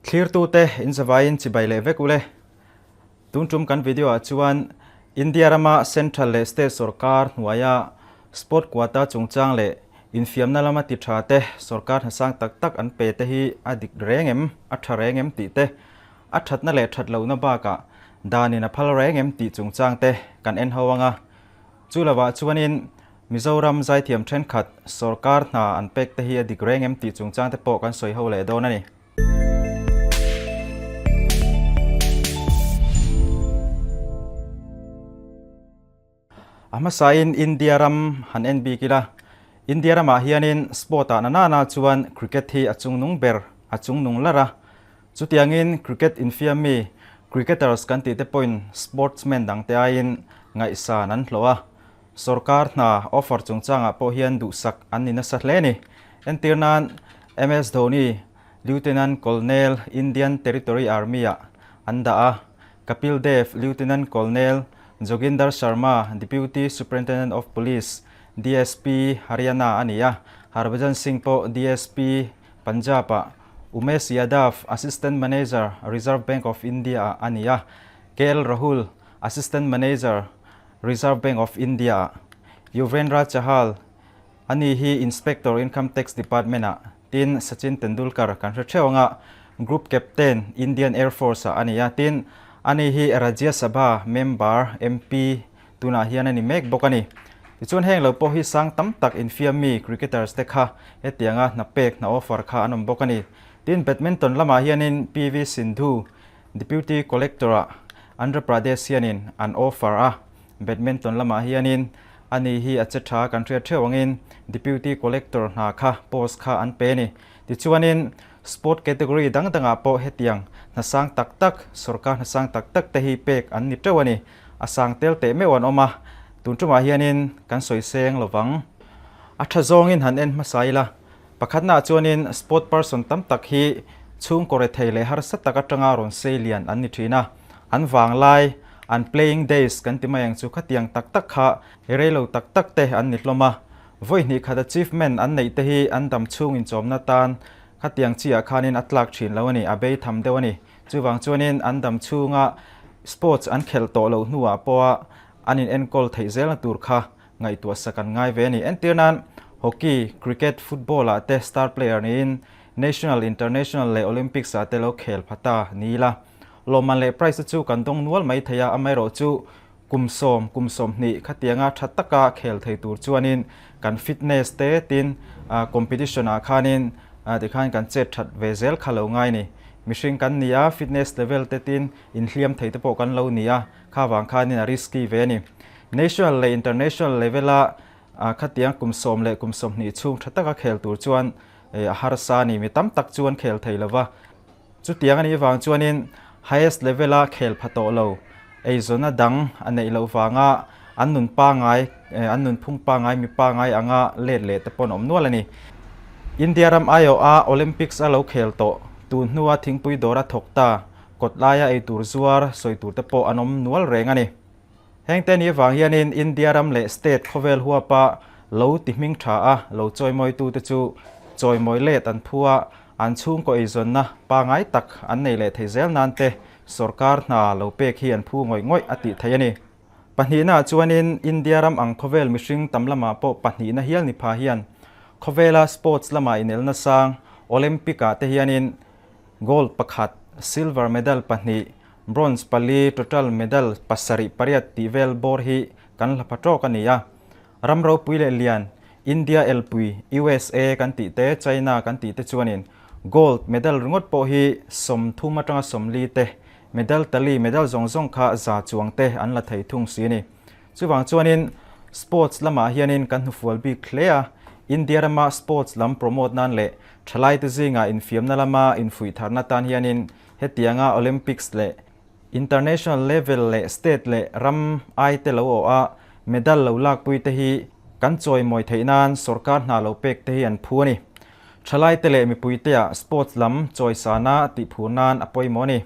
Thlirtute in zavaiin chibai leh vek ule. Tun tum kan video ah chuan India rama Central leh State sorkar hnuaia Sport quota chungchang leh infiamna lama ti tha te sorkar hnasang tak tak an pe te hi a dik reng em, a tha reng em tih te, a thatna leh that lohna bakah danin a phal reng em tih chungchang te kan en ho anga. Chu lovah chuanin Mizoram zaithiam thenkhat sorkar hna an pek te hi a dik reng em tih chungchang te pawh kan sawi ho leh dawn a ni. A hmasain India ram han en bik ila, India ramah hianin sport ah na nana chuan cricket hi a chungnung ber, a chungnung lar a. Chutiangin cricket infiam mi, cricketers kan tih te pawhin sportsman dangte aiin ngaihsan an hlawh a. Sorkar hna offer chungchangah pawh hian duhsak an ni nasa hle a ni. Entir nan MS Dhoni, Lieutenant Colonel, Indian Territory Army-ah an dah a, Kapil Dev, Lieutenant Colonel, Joginder Sharma, Deputy Superintendent of Police, DSP, Haryana a ni a, Harbhajan Singh pawh DSP, Punjab-ah, Umesh Yadav, Assistant Manager, Reserve Bank of India-ah a ni a, KL Rahul, Assistant Manager, Reserve Bank of India-ah Yuvendra Chahal, ani hi Inspector Income Tax Department-ah, tin Sachin Tendulkar kan hre theuh anga Group Captain, Indian Air Force-ah a ni a, tin ani hi Rajya Sabha Member, MP, tunah hian a ni mek bawk a ni. Tichuan heng lo pawh hi sang tam tak infiam mi cricketers te kha hetianga hna pek hna offer kha an awm bawk a ni. Tin badminton lamah hianin PV Sindhu, Deputy Collector-ah Andhra Pradesh hianin an offer a, badminton lamah hianin ani hi a che tha kan hriat theuh angin Deputy Collector hna kha post kha an pe a ni. Tichuanin sport category dang dangah pawh hetiang hna sang tak tak, sorkar hna sang tak tak te hi pek an ni teuh a ni. A sang tel teh meuh an awm a, tun tumah hianin kan sawi seng lovang. A tha zawngin han en hmasa ila. Pakhatnaah chuanin sport person tam tak hi chhungkaw rethei leh harsa tak atanga rawn sei lian an ni thin a, an vanglai, an playing days kan ti mai ang chu khatiang tak tak kha rei lo tak tak te an ni hlawm a. Vawi hnih khat achievement an neih te hi an dam chhung inchawmna tan khatiang chi ah khanin a tlak thin lo a ni, a bei tham deuh a ni. Chuvang chuanin an dam chhunga sports an khelh tawh loh hnuah pawha an in enkawl theih zelna tur kha ngaihtuah sak an ngai ve a ni. Entir nan Hockey, Cricket, Football ah te star player niin National, International leh Olympics ah te lo khel pha ta ni ila. Lawmman leh prize te chu kan dawng nual mai thei a, amaherawhchu kum sawm, kum 20 khatianga tha taka khel thei tur chuanin kan fitness te tin competition ah khanin tikhan kan chet that ve zel kha lo ngai ni. Mihring kan ni a, fitness level te tin inhliam thei te pawh kan lo ni a, kha vang khanin a risky ve a ni. National leh International level-a khatiang kum 10 leh kum 20 chhung tha taka khel tur chuan a harsa a ni. Mi tam tak chu an khel thei lova. Chutiang a nih vang chuanin highest level-a khel pha tawh lo, eizawnna dang a neih loh vanga an nun pangai, an nunphung pangai, mi pangai anga let leh te pawh an awm nual a ni. India ram aiawha Olympics a lo khel tawh, tun hnua thingpui dawra thawk ta, kawt laia eitur zuar sawi tur te pawh an awm nual reng a ni. Hengte ni avang hianin India ram leh state khawvel huapa lo ti hming tha a, lo chawimawitute chu chawimawi let an phu a, an chhungkaw eizawnna pangai tak an nei leh thei zel nan te sorkar hna lo pek hi an phu ngawih ngawih a tih theih a ni. Pahnihnaah chuanin India ram ang khawvel mihring tam lamah pawh pahnihna hial ni pha hian khawvela sports lama inelna sang Olympic-ah te hianin Gold pakhat, silver medal pahnih, bronze pali, total medal pasarih pariat tih vel bawr hi kan hla pha tawk a ni a. Ram ropui leh lian, India elpui, USA kan tih te, China kan tih te chuanin gold medal ringawt pawh hi 30 atanga 40 te, medal tali, medal zawng zawng kha za chuang te an la thei thung si a ni. Chuvang chuanin sports lamah hianin kan hnufual bik hle a, India rama sports lam promote nan leh thalaite zingah infiamna lama infuih tharna tan hianin hetianga Olympics leh International level leh state leh ram aite lo awh a medal lo lakpui te hi kan chawimawi theih nan sorkar hna lo pek te hi an phu a ni. Thalaite leh mipuiteah sports lam chawisana tihphur nan a pawimawh a ni.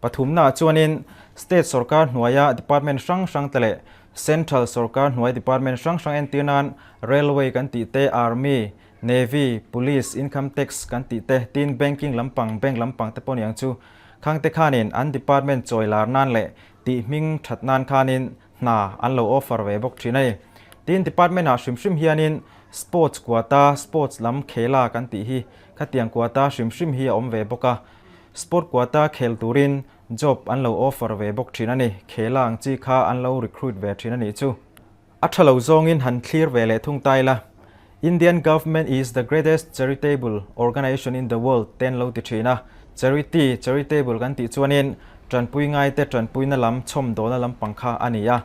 Pathumnaah chuanin State sorkar hnuaia department hrang hrang te leh Central sorkar hnuai department hrang hrang entir nan Railway kan tih te, Army, Navy, Police, Income Tax kan tih te, tin Banking lampang, Bank lampang te pawh niang chu khang te khanin an department chawi lar nan leh tih hming that nan khanin hna an lo offer ve bawk thin a ni. Tin department ah hrim hrim hianin Sports quota, Sports lam khela kan tih hi khatiang quota hrim hrim hi a awm ve bawk a. Sport quota khel turin job an lo offer ve bawk thin a ni. Khela ang chi kha an lo recruit ve thin a nih chu. A tha lo zawngin han thlir ve leh thung ta ila, Indian government is the greatest charitable organization in the world te an lo ti thin a. Charity, charitable kan tih chuanin tanpui ngaite tanpuina lam chhawmdawlna lampang kha a ni a.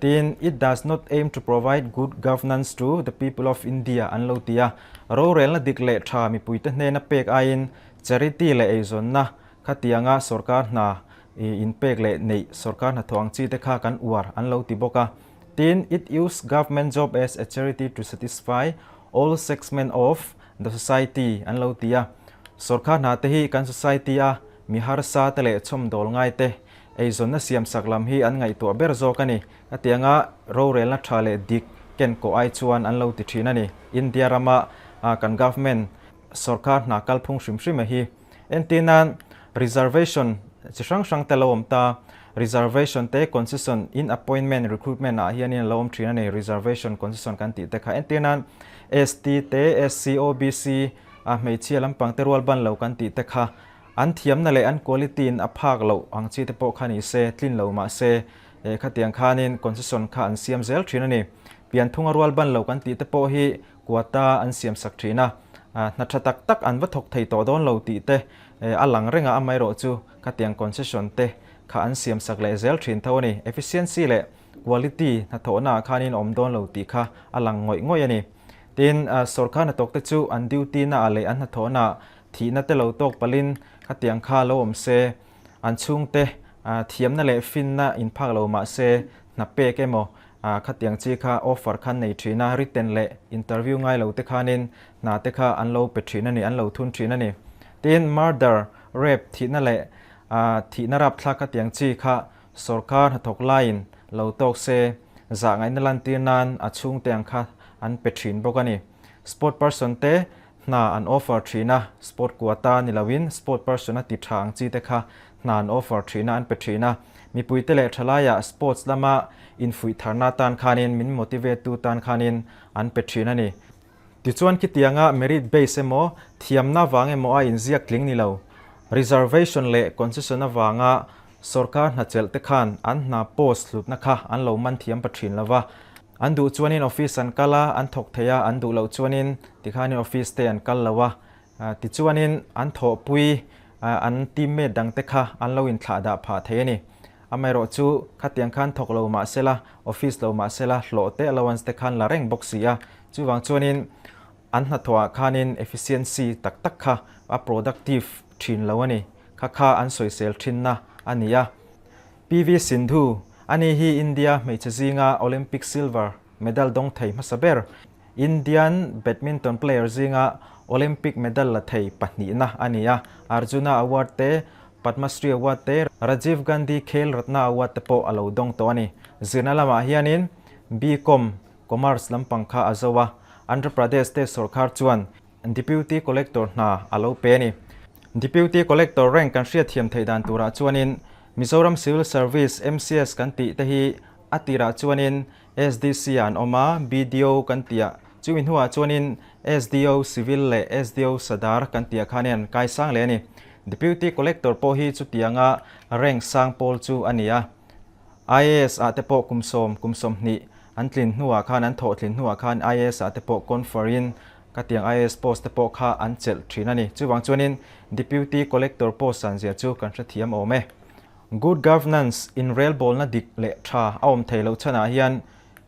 Tin, it does not aim to provide good governance to the people of India an lo ti a. Rorelna dik leh tha mipuite hnena pek aiin charity leh eizawnna khatianga sorkar hna inpek leh neih sorkar hnathawh ang chi te kha kan uar an lo ti bawk a. Tin, it use government job as a charity to satisfy all segment of the society an lo ti a. Sorkar hna te hi kan society a mi harsa te leh chhawmdawl ngai te eizawnna siamsak lam hi an ngaihtuah ber zawk a ni. Hetianga rorelna tha leh dik ken kawh ai chuan an lo ti thin a ni. India rama kan government sorkar hna kalphung hrim hrim a hi. Entir nan, reservation chi hrang hrang te lo awm ta, reservation te concession in appointment recruitment ah hianin a lo awm thin a ni, reservation concession kan tih te kha. Entir nan, ST te, SC, OBC, a hmeichhia lampang te rual ban lo kan tih te kha an thiamna leh an quality in a phak loh ang chi te pawh kha ni se, tlin lo mah se, khatiang khanin concession kha an siam zel thin a ni. Pianthunga rual ban lo kan tih te pawh hi Quota an siam sak thin a, hna tha tak tak an va thawk thei tawh dawn lo tih te a lang reng a, amaherawhchu khatiang concession te kha an siam sak leh zel thin tho a ni. Efficiency leh quality hnathawhna ah khanin a awm dawn lo tih kha a lang ngawih ngawih a ni. Tin, sorkar hnathawk te chu an duty na ah leh an hnathawhna ah thihna te lo tawk palhin khatiang kha lo awm se, an chhungte thiamna leh finna inphak lo mah se hna pek emaw Khatiang chi kha offer khan nei thin a, written leh interview ngai lo te khanin hna te kha an lo pe thin a ni, an lo thun thin a ni. Tin, murder, rape, thihna leh thihna rapthlak khatiang chi kha sorkar hnathawk laiin lo tawk se, zah ngaihna lantir nan a chhungte ang kha an pe thin bawk a ni. Sport person te hna an offer thin a, sport quota ni loin sport person a ti tha ang chi te kha hna an offer thin a, an pe thin a. Mipuite leh thalaiah sports lama infuih tharna tan khanin min motivate tu tan khanin an pe thin a ni. Tichuan khitianga merit base emaw, thiamna vang emaw a inziak tling ni lo, reservation leh concession avanga sorkar hnachelh te khan an hna post hlutna kha an lo man thiam pa thin lova. An duh chuanin office an kal a, an thawk thei a, an duh loh chuanin tikhanin office te an kal lo a. Tichuanin an thawhpui an teammate dangte kha an lo inthlah dah phah thei a ni. Amaherawh chu khatiang khan thawk lo mah sela, office lo mah sela, hlawh te allowance te khan la reng bawk si a. Chuvang chuanin an hnathawhah khanin efficiency tak tak kha a productive thin lo a ni. Kha kha an sawisel thinna a ni a. PV Sindhu, Ani hi India hmeichhe zinga Olympic silver medal dawng thei hmasa ber, Indian badminton player zinga Olympic medal la thei pahnihna a ni a. Arjuna Award te, Padma Shri Award te, Rajiv Gandhi Khel Ratna Award te pawh a lo dawng tawh a ni. Zirna lamah hianin B.Com, Commerce lampang kha a zo a, Andhra Pradesh state sawrkar chuan Deputy Collector hna a lo pe a ni. Deputy Collector rank kan hriatthiam theih dan turah chuanin Mizoram Civil Service, MCS, kan tih te hi a tirah chuanin SDC ah an awm a, BDO kan tih ah, chumi hnuah chuanin SDO Civil leh SDO Sadar kan tih ah khanin an kai sang leh a ni. Deputy Collector pawh hi chutianga rank sang pawl chu a ni a. IAS ah te pawh kum sawm, kum 20 an tlin hnuah khan, an thawh tlin hnuah khan IAS ah te pawh confer in Khatiang IAS post te pawh kha an chelh thin a ni. Chuvang chuanin Deputy Collector post san zia chu kan hrethiam awm e. Good governance inrelbawlna dik leh tha a awm thei loh chhanah hian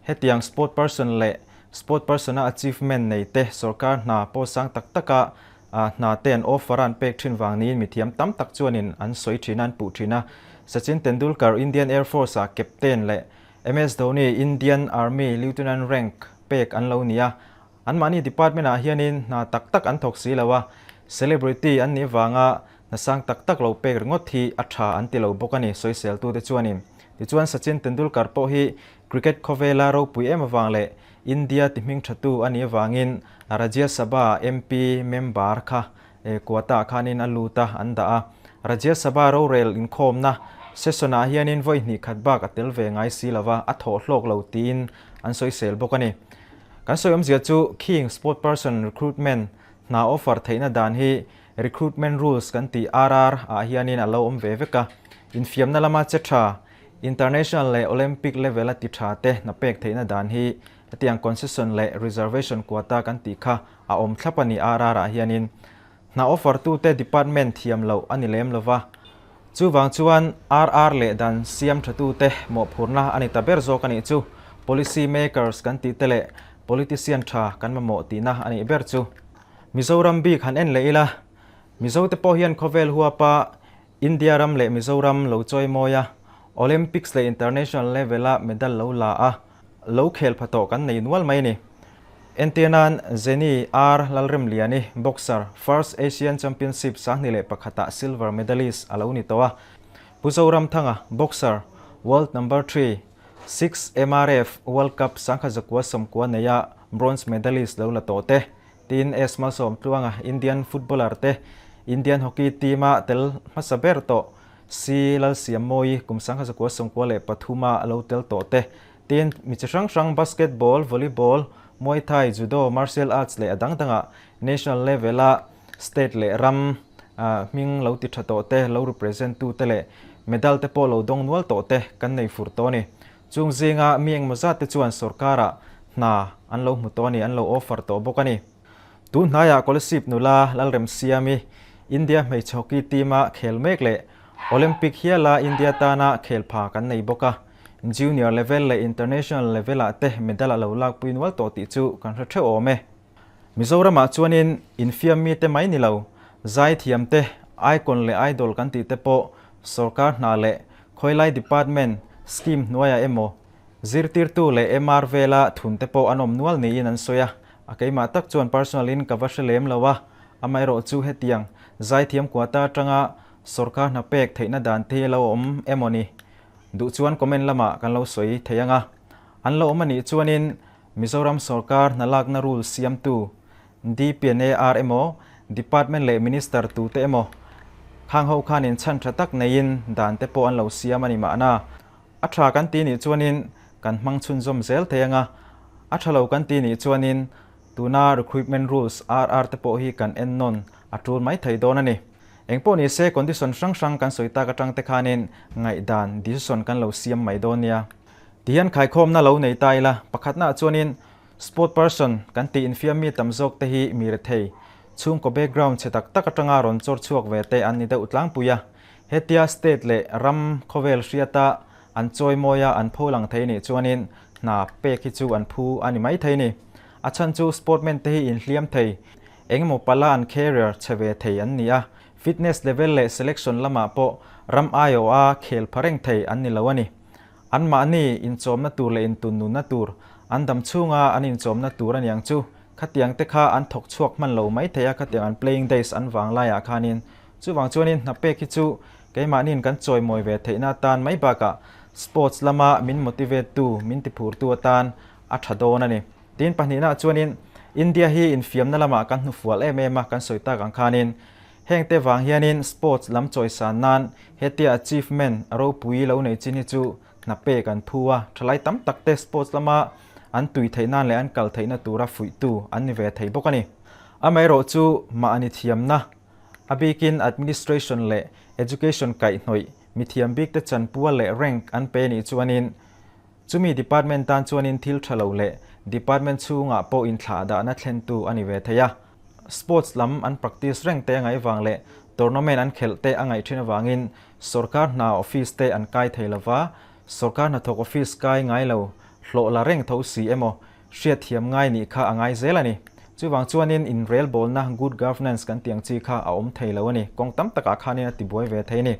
hetiang sport person leh sport person-a achievement nei te sorkar hna post sang tak taka hna te an offer a an pek thin vang niin mithiam tam tak chuanin an sawi thin a, an puh thin a. Sachin Tendulkar Indian Air Force-a captain leh MS Dhoni Indian Army Lieutenant rank pek an lo ni a. Anmahni department ah hianin hna tak tak an thawk si lo a, celebrity an nih vanga hna sang tak tak lo pek ringawt hi a tha an ti lo bawk a ni, sawiseltute chuanin. Tichuan Sachin Tendulkar pawh hi cricket khawvela ropui em avang leh India tihming thatu a nih avangin Rajya Sabha MP member kha quota ah khanin a lut a, an dah a. Rajya Sabha rorel inkhawmna session ah hianin vawi hnih khat bak a tel ve ngai si lova, a thawh hlawk lo tiin an sawisel bawk a ni. Kan sawi awmzia chu khing sport person recruitment hna offer theihna dan hi Recruitment Rules kan tih RR ah hianin a lo awm ve vek a. Infiamna lama che tha, International leh Olympic level a ti tha te hna pek theihna dan hi hetiang concession leh reservation quota kan tih kha a awm thlap a ni RR ah hianin. Hna offer tute department thiam loh a ni lem lova. Chuvang chuan RR leh dan siam tha tute mawhphurhna a ni ta ber zawk a nih chu. Policy makers kan tih te leh politician tha kan mamawh tihna a nih ber chu. Mizoram bik han en leh ila, Mizote pawh hian khawvel huapa India ram leh Mizoram lo chawi mawi a, Olympics leh International level-a medal lo la a, lo khel pha tawh kan nei nual mai a ni. Entir nan Jenny R Lalremliani, boxer, First Asian Championship 2001-ah silver medalist a lo ni tawh a, Pu Zoramthanga, boxer, World number three, Six MRF World Cup 1990 neia bronze medalist lo la tawh te, tiin S Malsawm Tluanga Indian footballer te, Indian hockey team-a tel hmasa ber tawh C Lalsiammawi kum 1993-a lo tel tawh te, tiin mi chi hrang hrang basketball, volleyball, Muay Thai, Judo, Martial Arts leh a dang dangah national level-a state leh ram hming lo ti tha tawh te, lo represent tu te leh medal te pawh lo dawng nual tawh te kan nei fur tawh a ni. Chung zinga mi engmaw zat te chuan sorkarah hna an lo hmu tawh a ni, an lo offer tawh bawk a ni. Tun hnaiah Kolasib nula Lalremsiami India hmeichhe hockey team-a khel mek leh Olympic hiala India tana khel pha kan nei bawk a. Junior level leh international level-ah te medal a lo lakpui nual tawh tih chu kan hre theuh awm e. Mizoramah chuanin infiam mite mai ni lo, zaithiam te, icon leh idol kan tih te pawh sorkar hna leh khawilai department scheme hnuaiah emaw zirtirtu leh MR vela thun te pawh an awm nual niin an sawi a, a keimah tak chuan personal in ka va hre lem lo a, amaherawh chu hetiang zaithiam quota atanga sorkar hna pek theihna dan te hi a lo awm emaw ni? Duh chuan comment lamah kan lo sawi thei ang a, an lo awm anih chuanin Mizoram sorkar hnalakna rule siamtu DPNAR emaw, Department leh Minister tute emaw khang ho khanin chhan tha tak neiin dan te pawh an lo siam a ni mahna. A tha kan ti nih chuanin kan hmang chhunzawm zel thei anga, a tha lo kan ti nih chuanin tuna Recruitment Rules, RR, te pawh hi kan en nawn a tul mai thei dawn a ni. Engpawh ni se condition hrang hrang kan sawi tak atang te khanin ngaihdan, decision, kan lo siam mai dawn nia. Tihian khaikhawmna lo nei ta ila, pakhatnaah chuanin sport person kan tih infiam mi tam zawk te hi mi rethei, chhungkaw background chhe tak tak atanga rawn chawr chhuak ve te an ni deuh tlangpui a. Hetia state leh ram khawvel hriata an chawimawi a an pho lang thei nih chuanin hna pek hi chu an phu a ni mai thei ni. A chhan chu sportman te hi inhliam thei, engemaw pala an career chhe ve thei an ni a, fitness level leh selection lamah pawh ram aiawha khel pha reng thei an ni lo a ni. Anmahni inchawmna tur leh intunnunna tur, an dam chhunga an inchawmna tur a niang chu. Khatiang te kha an thawk chhuak hman lo mai thei a, khatiang an playing days an vang laiah khanin. Chuvang chuanin hna pek hi chu keimahniin kan chawimawi ve theihna atan mai bakah sports lama min motivate tu, min tiphurtu atan a tha dawn a ni. Tin pahnihnaah chuanin India hi infiamna lamah kan hnufual em em a, kan sawi tak ang khanin Hengte vang hianin sports lam chawisan nan hetia achievement ropui lo nei chin hi chu hna pek an phu a, thalai tam tak te sports lama an tui theih nan leh an kal theihna tura fuihtu an ni ve thei bawk a ni. Amaherawh chu mahni thiamna, a bikin administration leh education kaihhnawih mithiam bikte chanpual leh rank an pe nih chuanin Chumi department tan chuanin thil tha lo leh department chhungah pawh inthlah dahna thlentu a ni ve thei a. Sports lam an practice reng te a ngaih vang leh tournament an khelh te a ngaih thin avangin sorkar hna office te an kai thei lova, sorkar hnathawk office kai ngai lo hlawh la reng tho si emaw hriatthiam ngai nih kha a ngai zel a ni. Chuvang chuanin inrelbawlna good governance kan tih ang chi kha a awm thei lo a ni. Kawng tam takah khanin a tibuai ve thei a ni.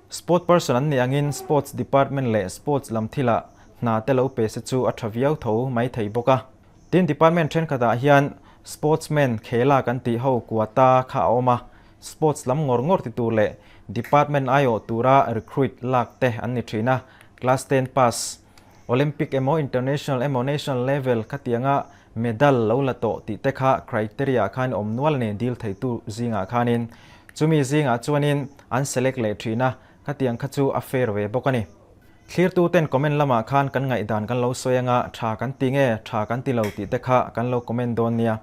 Sport person an nih angin sports department leh sports lam thilah hna te lo pe se chu a tha viau tho mai thei bawk a. Tin department thenkhatah hian sportsman khela kan tih ho quota kha a awm a, sports lam ngawr ngawr ti tur leh department aiawh tura recruit lak te an ni thin a, class ten pass. Olympic emaw international emaw national level khatianga medal lo la tawh tih te kha criteria ah khan awm nual a ni dil theitu zingah khanin. Chumi zingah chuanin an select leh thin a, khatiang kha chu a fair ve bawk a ni. Thlirtu ten comment lamah khan kan ngaihdan kan lo sawi anga tha kan ti nge tha kan ti lo tih te kha kan lo comment dawn nia.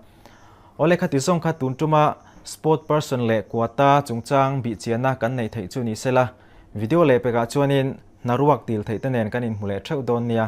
Awle khati zawng kha tun tuma sport person leh quota chungchang bihchianna kan neih theih chu ni sela, video leh pekah chuanin hnaruak dil theih te nen kan inhmu leh theuh dawn nia.